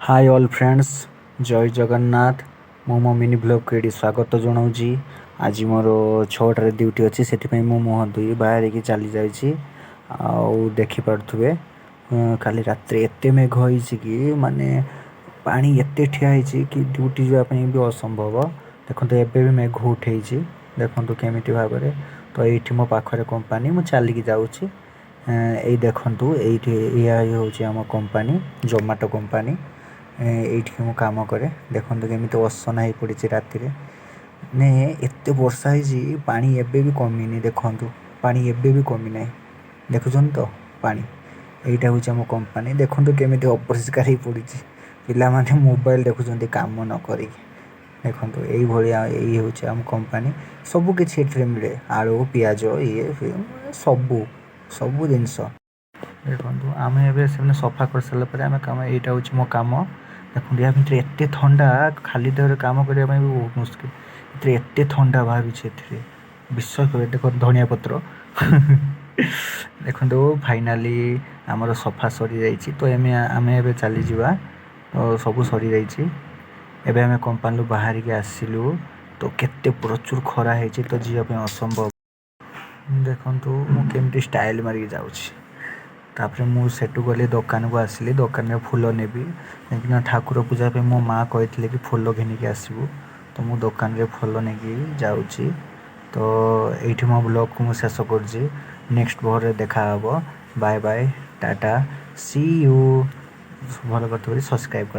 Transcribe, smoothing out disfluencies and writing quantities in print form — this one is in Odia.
ହାଏ ଅଲ୍ ଫ୍ରେଣ୍ଡସ୍, ଜୟ ଜଗନ୍ନାଥ। ମୁଁ ମୋ ମିନି ବ୍ଲଗ୍କୁ ଏଇଠି ସ୍ୱାଗତ ଜଣାଉଛି। ଆଜି ମୋର 6ଟାରେ ଡ୍ୟୁଟି ଅଛି, ସେଥିପାଇଁ ମୁଁ ମୁହଁ ଧୋଇ ବାହାରିକି ଚାଲି ଯାଇଛି। ଆଉ ଦେଖିପାରୁଥିବେ, କାଲି ରାତିରେ ଏତେ ମେଘ ହେଇଛି କି ମାନେ ପାଣି ଏତେ ଠିଆ ହେଇଛି କି ଡ୍ୟୁଟି ଯିବା ପାଇଁ ବି ଅସମ୍ଭବ। ଦେଖନ୍ତୁ, ଏବେ ବି ମେଘ ଉଠେଇଛି, ଦେଖନ୍ତୁ କେମିତି ଭାବରେ। ତ ଏଇଠି ମୋ ପାଖରେ କମ୍ପାନୀ, ମୁଁ ଚାଲିକି ଯାଉଛି। ଏଇ ଦେଖନ୍ତୁ, ଏଇଠି ଏଇଆ ହେଉଛି ଆମ କମ୍ପାନୀ, ଜୋମାଟୋ କମ୍ପାନୀ। ଏଇଠି ମୁଁ କାମ କରେ। ଦେଖନ୍ତୁ କେମିତି ଅସନା ହେଇ ପଡ଼ିଛି। ରାତିରେ ମାନେ ଏତେ ବର୍ଷା ହେଇଛି, ପାଣି ଏବେ ବି କମିନି। ଦେଖନ୍ତୁ, ପାଣି ଏବେ ବି କମି ନାହିଁ, ଦେଖୁଛନ୍ତି ତ ପାଣି। ଏଇଟା ହେଉଛି ଆମ କମ୍ପାନୀ। ଦେଖନ୍ତୁ କେମିତି ଅପରିଷ୍କାର ହେଇ ପଡ଼ିଛି। ପିଲାମାନେ ମୋବାଇଲ ଦେଖୁଛନ୍ତି କାମ ନ କରିକି। ଦେଖନ୍ତୁ, ଏଇଭଳିଆ ଏଇ ହେଉଛି ଆମ କମ୍ପାନୀ। ସବୁ କିଛି ଏଥିରେ ମିଳେ, ଆଳୁ, ପିଆଜ, ଇଏ ଫିଏ, ସବୁ ସବୁ ଜିନିଷ। ଦେଖନ୍ତୁ, ଆମେ ଏବେ ସେମାନେ ସଫା କରିସାରିଲା ପରେ ଆମେ କାମ, ଏଇଟା ହେଉଛି ମୋ କାମ। ଦେଖନ୍ତୁ, ୟା ଭିତରେ ଏତେ ଥଣ୍ଡା, ଖାଲି ଦେହରେ କାମ କରିବା ପାଇଁ ବି ବହୁତ ମୁସ୍କିଲ। ଏଥିରେ ଏତେ ଥଣ୍ଡା ବାହାରୁଛି ଏଥିରେ, ବିଶ୍ୱାସ କରିବେ। ଦେଖନ୍ତୁ, ଧନିଆ ପତ୍ର ଦେଖନ୍ତୁ। ଫାଇନାଲି ଆମର ସଫା ସରିଯାଇଛି, ତ ଆମେ ଏବେ ଚାଲିଯିବା। ତ ସବୁ ସରିଯାଇଛି, ଏବେ ଆମେ କମ୍ପାନୀରୁ ବାହାରିକି ଆସିଲୁ। ତ କେତେ ପ୍ରଚୁର ଖରା ହେଇଛି, ତ ଯିବା ପାଇଁ ଅସମ୍ଭବ। ଦେଖନ୍ତୁ, ମୁଁ କେମିତି ଷ୍ଟାଇଲ୍ ମାରିକି ଯାଉଛି। ତାପରେ ମୁଁ ସେଠୁ ଗଲି, ଦୋକାନକୁ ଆସିଲି। ଦୋକାନରେ ଫୁଲ ନେବି, କାହିଁକିନା ଠାକୁର ପୂଜା ପାଇଁ ମୋ ମା କହିଥିଲେ କି ଫୁଲ ଘିନିକି ଆସିବୁ। ତ ମୁଁ ଦୋକାନରେ ଫୁଲ ନେଇକି ଯାଉଛି। ତ ଏଇଠି ମୋ ବ୍ଲଗ୍କୁ ମୁଁ ଶେଷ କରୁଛି। ନେକ୍ସଟ ବ୍ଲଗ୍ରେ ଦେଖା ହେବ। Bye bye, tata, see you. ଭଲ କରିଥିବ, ସବସ୍କ୍ରାଇବ୍ କରି